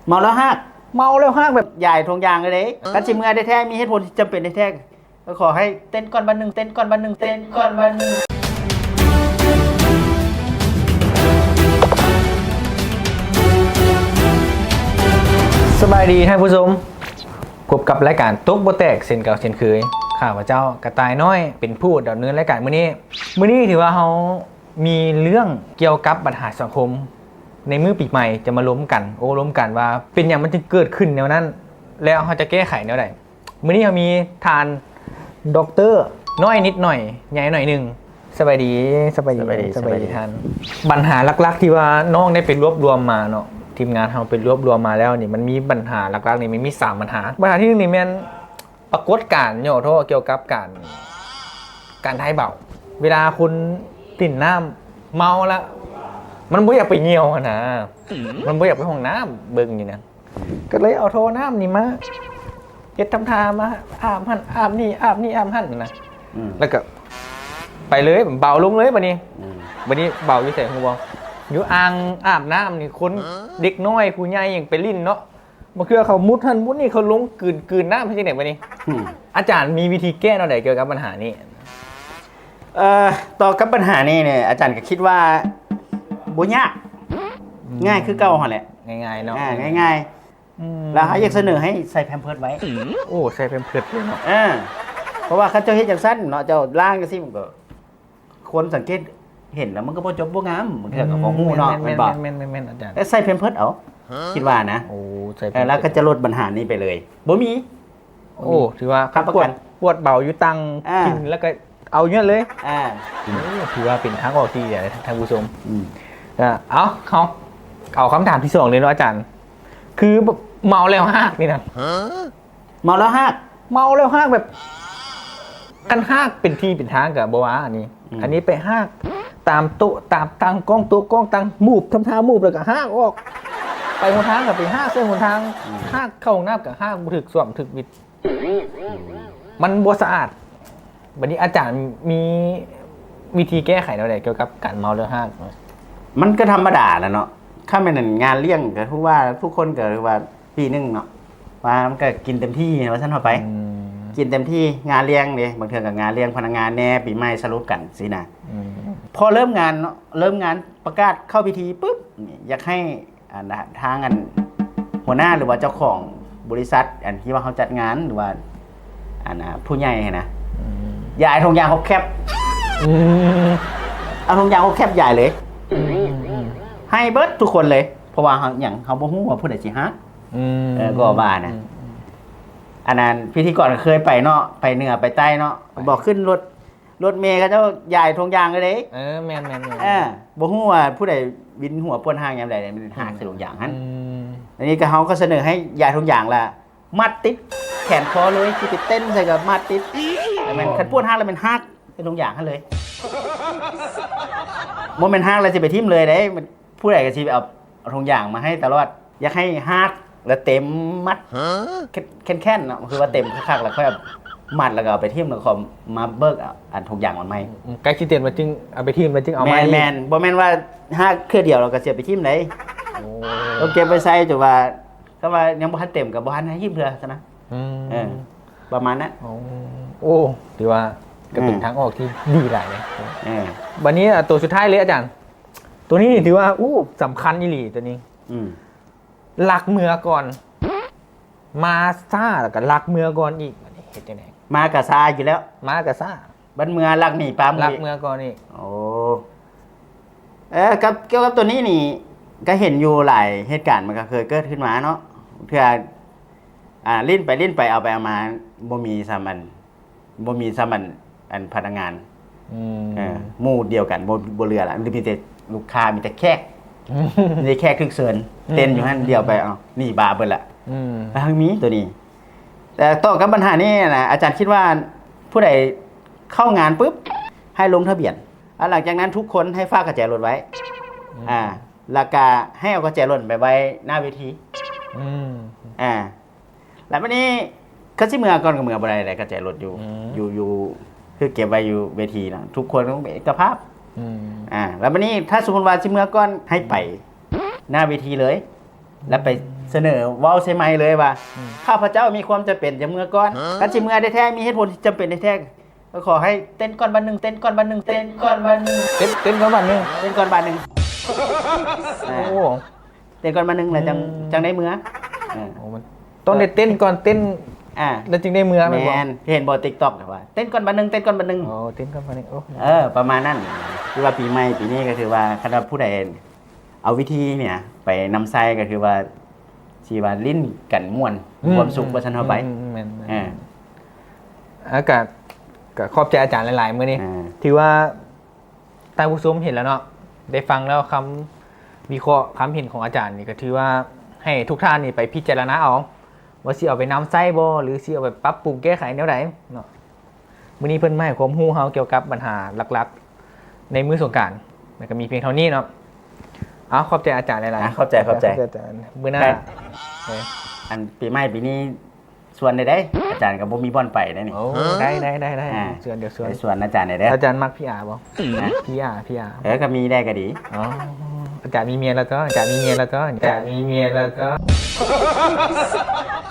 ເມົາແລ້ວຮາກ ເມົາແລ້ວຮາກແບບຢາຍຖົງຢາງເລີຍເດ້. ຄັນຊິເມືອແທ້ໆ ມີເຫດຜົນທີ່ຈຳເປັນແທ້ໆ ກໍຂໍໃຫ້ເຕັ້ນກ່ອນບາດໜຶ່ງ ເຕັ້ນກ່ອນບາດໜຶ່ງ ເຕັ້ນກ່ອນບາດໜຶ່ງ. ສະບາຍດີທ່ານຜູ້ຊົມ, ພົບກັບລາຍການຕົກບໍ່ແຕກເຊັ່ນເກົ່າເຊັ່ນເຄີຍ. ຂ້າພະເຈົ້າກະຕ່າຍນ້ອຍເປັນຜູ້ດຳເນີນລາຍການມື້ນີ້. ມື້ນີ້ຖືວ່າເຮົາມີເລື່ອງກ່ຽວກັບບັນຫາສັງຄົມ ໃນມື້ປີໃໝ່ຈະມາລົມກັນ ໂອ້ລົມກັນວ່າເປັນຫຍັງມັນຈຶ່ງເກີດຂຶ້ນແນວນັ້ນ ແລ້ວເຮົາຈະແກ້ໄຂແນວໃດ. ມື້ນີ້ເຮົາມີທ່ານ ດອກເຕີ ນ້ອຍນິດໜ້ອຍ ໃຫຍ່ໜ້ອຍໜຶ່ງ. ສະບາຍດີ ສະບາຍດີ ສະບາຍດີ ສະບາຍດີ ສະບາຍດີທ່ານ. ບັນຫາຫຼັກໆທີ່ວ່ານ້ອງໄດ້ໄປລວບລວມມາເນາະ ທີມງານເຮົາໄປລວບລວມມາແລ້ວນີ້ ມັນມີບັນຫາຫຼັກໆນີ້ ມັນມີສາມບັນຫາ. ບັນຫາທີໜຶ່ງນີ້ແມ່ນປາກົດການຫຍໍ້ທໍ້ກ່ຽວກັບການ ການຖ່າຍເບົາ. ເວລາຄົນຫຼິ້ນນ້ຳເມົາລະ ມັນບໍ່ຢາກໄປຍ່ຽວຫັ້ນນະ ມັນບໍ່ຢາກໄປຫ້ອງນ້ຳ ເບິ່ງນີ້ນະ ກໍເລີຍເອົາທໍ່ນ້ຳນີ້ມາເຮັດທຳທ່າມາອາບຫັ້ນອາບນີ້ ອາບນີ້ອາບຫັ້ນນະ ອືມ ແລ້ວກໍໄປເລີຍ ເບົາລົງເລີຍບາດນີ້ ອືມ ບາດນີ້ເບົາຢູ່ໃສຮູ້ບໍ່? ຢູ່ອ່າງອາບນ້ຳນີ້ ຄົນ ເດັກນ້ອຍຜູ້ໃຫຍ່ຫຍັງໄປຫຼິ້ນເນາະ ບາງເທື່ອເຂົາມຸດຫັ້ນມຸດນີ້ ເຂົາລົງກືນ ກືນນ້ຳເຮັດຈັ່ງໃດບາດນີ້? ອືມ ອາຈານມີວິທີແກ້ແນວໃດກ່ຽວກັບບັນຫານີ້? ເອີ ຕໍ່ກັບບັນຫານີ້ນີ້ ອາຈານກໍຄິດວ່າບໍ່ຍາກ ອືມ ງ່າຍຄືເກົ່າຫັ້ນແຫຼະ ງ່າຍໆເນາະ ອ່າ ງ່າຍໆ ອືມ ແລ້ວເຮົາຢາກສະເໜີໃຫ້ໃສ່ແພມເພີດໄວ້. ໂອ້ ໃສ່ແພມເພີດເລີຍເນາະ. ເອີ ເພາະວ່າຄັນເຈົ້າເຮັດຈັ່ງຊັ້ນເນາະ ເຈົ້າລ້າງຈັ່ງຊີ້ ມັນກໍ ຄົນສັງເກດເຫັນແລ້ວມັນກໍບໍ່ຈົບບໍ່ງາມ ບາງເທື່ອກໍບໍ່ຮູ້ເນາະ ອືມ ແມ່ນບໍ່? ແມ່ນໆໆ ອາຈານ ແຕ່ໃສ່ແພມເພີດເອົາ ຄິດວ່ານະ ໂອ້ ໃສ່ແພມເພີດ ເອີ ແລ້ວກໍຈະລົດບັນຫານີ້ໄປເລີຍ ບໍ່ມີ. ໂອ້ ຖືວ່າຄັນປວດ ປວດເບົາຢູ່ຕັ່ງ ອ່າ ກິນແລ້ວກໍເອົາຢູ່ນັ້ນເລີຍ ອ່າ ໂອ້ ຖືວ່າເປັນທາງອອກທີ່ດີນະທ່ານຜູ້ຊົມ ອືມ ກໍເອົາ ເຮົາເອົາຄຳຖາມທີສອງເລີຍເນາະອາຈານ ຄືເມົາແລ້ວຮາກນີ້ນະ ເມົາແລ້ວຮາກ ເມົາແລ້ວຮາກແບບ ຄັນຮາກເປັນທີ່ເປັນທາງກໍບໍ່ວ່າ ອັນນີ້ ອືມ ອັນນີ້ໄປຮາກຕາມໂຕະຕາມຕັ່ງ ກ້ອງໂຕະກ້ອງຕັ່ງ ໝູບ ທຳທ່າໝູບ ແລ້ວກໍຮາກອອກ ໄປຫົນທາງກໍໄປຮາກໃສ່ຫົນທາງ ອືມ ຮາກເຂົ້າຫ້ອງນ້ຳກໍຮາກ ບໍ່ຖືກສ້ວມຖືກວິດ ມັນບໍ່ສະອາດ. ບັດນີ້ອາຈານມີວິທີແກ້ໄຂແນວໃດກ່ຽວກັບການເມົາແລ້ວຮາກ? ມັນກໍທຳມະດາແຫຼະເນາະ ຄັນແມ່ນງານລ້ຽງກໍຄືວ່າທຸກຄົນກໍຄືວ່າ ປີໜຶ່ງເນາະ ວ່າມັນກໍກິນເຕັມທີ່ວ່າຊັ້ນເຮົາໄປ ອືມ ກິນເຕັມທີ່ ງານລ້ຽງເດ້ ບາງເທື່ອກໍງານລ້ຽງພະນັກງານແດ່ ປີໃໝ່ສະຫຼຸບກັນຊີ້ນະ ອືມ ພໍເລີ່ມງານເນາະ ເລີ່ມງານປະກາດເຂົ້າພິທີປຶບ ຢາກໃຫ້ ອັນນະ ທາງອັນຫົວໜ້າ ຫຼືວ່າເຈົ້າຂອງບໍລິສັດ ອັນທີ່ວ່າເຮົາຈັດງານ ຫຼືວ່າ ອັນນະ ຜູ້ໃຫຍ່ຫັ້ນນະ ອືມ ຢາຍຖົງຢາງຫົກແຄັບ ອືມ ເອົາຖົງຢາງຫົກແຄັບຢາຍເລີຍ ອືມ ໃຫ້ເບິດທຸກຄົນເລີຍ ເພາະວ່າເຮົາຫຍັງ ເຮົາບໍ່ຮູ້ວ່າຜູ້ໃດຊິຮາກ ອືມ ເອີ ກໍວ່ານະ ອືມ ອັນນັ້ນພິທີກອນກໍເຄີຍໄປເນາະ ໄປເໜືອໄປໃຕ້ເນາະ ໄປ ບອກຂຶ້ນລົດ ລົດເມເຂົາເຈົ້າຢາຍຖົງຢາງເລີຍເດ້ ເອີ ແມ່ນໆໆ ເອີ ບໍ່ຮູ້ວ່າຜູ້ໃດວິນຫົວປ່ວນຮ່າງຍາມໃດ ມັນຮາກໃສ່ຖົງຢາງຫັ້ນ ອືມ ອັນນີ້ກໍເຮົາກໍສະເໜີໃຫ້ຢາຍຖົງຢາງລະ ມັດຕິດແຂນຄໍເລີຍ ຊິໄປເຕັ້ນໃສກໍມັດຕິດ ແມ່ນ ຄັນປວດຮາກແລ້ວແມ່ນຮາກໃສ່ຖົງຢາງຫັ້ນເລີຍ ບໍ່ແມ່ນຮາກແລ້ວຊິໄປຖິ້ມເລີຍເດ້ ຜູ້ໃດກໍຊິໄປເອົາຖົງຢາງມາໃຫ້ຕະຫຼອດ ຢາກໃຫ້ຮາກແລ້ວເຕັມມັດ ແຂນໆເນາະ ຄືວ່າເຕັມຄັກໆ ແລ້ວຄ່ອຍມັດ ແລ້ວກໍເອົາໄປຖິ້ມ ແລ້ວກໍມາເບີກເອົາອັນຖົງຢາງມາໃໝ່ ອືມ ໃກ້ຊິເຕັມແລ້ວຈຶ່ງເອົາໄປຖິ້ມ ແລ້ວຈຶ່ງເອົາໃໝ່ ແມ່ນໆ ບໍ່ແມ່ນວ່າຮາກເທື່ອດຽວແລ້ວກໍຊິເອົາໄປຖິ້ມເດ້ ໂອ້ ຕ້ອງເກັບໄວ້ໃຊ້ຈົນວ່າ ຖ້າວ່າຍັງບໍ່ທັນເຕັມກໍບໍ່ທັນໃຫ້ຖິ້ມເທື່ອຊັ້ນນະ ອືມ ເອີ ປະມານນັ້ນ ໂອ້ ໂອ້ ຖືວ່າກໍເປັນ ອືມ ທາງອອກທີ່ດີຫຼາຍເລີຍ ເອີ ບັດນີ້ ອາ ໂຕສຸດທ້າຍເລີຍອາຈານ ໂຕນີ້ຖືວ່າ ໂອ້ ສຳຄັນອີ່ຫຼີໂຕນີ້ ອືມ ລັກເມືອກ່ອນ ມາຊ້າແລ້ວກໍລັກເມືອກ່ອນອີກ ບັດນີ້ເຮັດຈັ່ງໃດ? ມາກໍຊ້າຢູ່ແລ້ວ ມາກໍຊ້າ ບັດເມືອລັກໜີປ້າໝູ່ ລັກເມືອກ່ອນອີກ ໂອ້ ເອີ ກັບ ກ່ຽວກັບໂຕນີ້ນີ້ ກໍເຫັນຢູ່ຫຼາຍເຫດການ ມັນກໍເຄີຍເກີດຂຶ້ນມາເນາະ ເທື່ອ ອ່າ ຫຼິ້ນໄປຫຼິ້ນໄປ ເອົາໄປເອົາມາ ບໍ່ມີສ່ຳອັນ ບໍ່ມີສ່ຳອັນ ອັນພະນັກງານ ອືມ ເອີ ໝູ່ດຽວກັນ ບໍ່ ບໍ່ເຫຼືອລະ ມີແຕ່ລູກຄ້າ ມີແຕ່ແຂກ ມີແຕ່ແຂກຖືກເຊີນ ອືມ ເຕັ້ນຢູ່ຫັ້ນ ດຽວໄປ ເອົາ ໜີບ້າເບິດລະ ອືມ ທາງມີໂຕນີ້ ແຕ່ຕໍ່ກັບບັນຫານີ້ນະ ອາຈານຄິດວ່າຜູ້ໃດເຂົ້າງານປຶບ ໃຫ້ລົງທະບຽນ ແລ້ວຫຼັງຈາກນັ້ນທຸກຄົນໃຫ້ຝາກກະແຈລົດໄວ້ ອືມ ອ່າ ແລ້ວກະໃຫ້ເອົາກະແຈລົດໄປໄວ້ໜ້າເວທີ ອືມ ອ່າ ແລ້ວບັດນີ້ຄັນຊິເມືອກ່ອນກໍເມືອບໍ່ໄດ້ແຫຼະ ກະແຈລົດຢູ່ ອືມ ຢູ່ ຢູ່ ຄືເກັບໄວ້ຢູ່ເວທີນະ ທຸກຄົນຕ້ອງເປັນເອກະພາບ ອືມ ອ່າ ແລ້ວບັດນີ້ຖ້າສົມມຸດວ່າຊິເມືອກ່ອນ ໃຫ້ໄປ ອືມ ໜ້າເວທີເລີຍ ແລ້ວໄປ ສະເໜີເວົ້າໃສ່ໄມເລີຍວ່າ ອືມ ຂ້າພະເຈົ້າມີຄວາມຈຳເປັນຈະເມືອກ່ອນ ຄັນຊິເມືອແທ້ໆ ມີເຫດຜົນທີ່ຈຳເປັນແທ້ໆ ກໍຂໍໃຫ້ເຕັ້ນກ່ອນບາດໜຶ່ງ ເຕັ້ນກ່ອນບາດໜຶ່ງ ເຕັ້ນກ່ອນບາດໜຶ່ງ ເຕັ້ນ ເຕັ້ນກ່ອນບາດໜຶ່ງ ເຕັ້ນກ່ອນບາດໜຶ່ງ ໂອ້ ເຕັ້ນກ່ອນບາດໜຶ່ງແລ້ວຈັ່ງ ອືມ ຈັ່ງໄດ້ເມືອ ເອີ ໂອ້ ມັນຕ້ອງໄດ້ເຕັ້ນກ່ອນ ເຕັ້ນ ອ່າ ແລ້ວຈຶ່ງໄດ້ເມືອ ແມ່ນບໍ່? ແມ່ນ ເຫັນບໍ່ TikTok ວ່າເຕັ້ນກ່ອນບາດໜຶ່ງ ເຕັ້ນກ່ອນບາດໜຶ່ງ ໂອ້ ເຕັ້ນກ່ອນບາດໜຶ່ງ ໂອ້ ເອີ ປະມານນັ້ນ ຄືວ່າປີໃໝ່ປີນີ້ກໍຖືວ່າ ຄັນວ່າຜູ້ໃດເອົາວິທີນີ້ນະໄປນຳໃຊ້ ກໍຖືວ່າຊິວ່າຫຼິ້ນກັນມ່ວນ ອືມ ມີຄວາມສຸກວ່າຊັ້ນເຮົາໄປ ອືມ ແມ່ນໆ ເອີ ອາ ກະ ກະຂອບໃຈອາຈານຫຼາຍໆ ມື້ນີ້ ອ່າ ຖືວ່າ ທ່ານຜູ້ຊົມເຫັນແລ້ວເນາະ ໄດ້ຟັງແລ້ວຄຳວິເຄາະ ຄຳເຫັນຂອງອາຈານນີ້ ກໍຖືວ່າໃຫ້ທຸກທ່ານນີ້ໄປພິຈາລະນາເອົາ ວ່າຊິເອົາໄປນຳໃຊ້ບໍ່ ຫຼື ຊິເອົາໄປປັບປຸງແກ້ໄຂແນວໃດເນາະ. ມື້ນີ້ເພິ່ນມາໃຫ້ຄວາມຮູ້ເຮົາກ່ຽວກັບບັນຫາຫຼັກໆ ໃນມື້ສົງການ ແລ້ວກໍມີພຽງເທົ່ານີ້ເນາະ. ເອົາ ຂອບໃຈອາຈານຫຼາຍໆ ອ່າ ຂອບໃຈ ຂອບໃຈ ຂອບໃຈອາຈານ. ມື້ໜ້າ ເອີ ອັນປີໃໝ່ປີນີ້ ຊວນໄດ້ເດ້ ອາຈານກໍບໍ່ມີບ່ອນໄປໄດ້ນີ້. ໂອ້ ໄດ້ ໄດ້ ໄດ້ ໄດ້ ອ່າ ຊວນ ດຽວຊວນ ໄປຊວນອາຈານໄດ້ເດີ. ອາຈານມັກພີອາບໍ່? ຮະ? ພີອາ ພີອາ ເອີ ກໍມີໄດ້ກໍດີ. ອໍ ອາຈານມີເມຍແລ້ວຕົວະ ອາຈານມີເມຍແລ້ວຕົວະ ອາຈານມີເມຍແລ້ວຕົວະ.